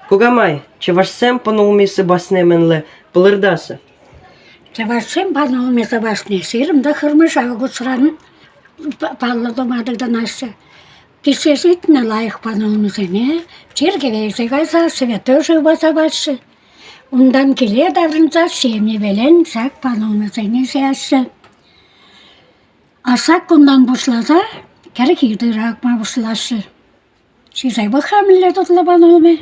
Кукамай, чӑвашсем панулми сыпасне мӗнле палӑртаҫҫӗ? Чӑвашсем панулми сыпасне 29-мӗш августран паллӑ тума тытӑнаҫҫӗ. Пиҫсе ҫитнӗ лайӑх панулмисене чиркӗве илсе кайса святой шывпа сапаҫҫӗ. Унтан киле таврӑнса ҫемьепелен ҫак панулмисене ҫиеҫҫӗ. Асак кунтан пуҫласа кӗрхи тырӑ акма пуҫлаҫҫӗ. Ҫисе пӑх-ха мӗнле тутлӑ панулми.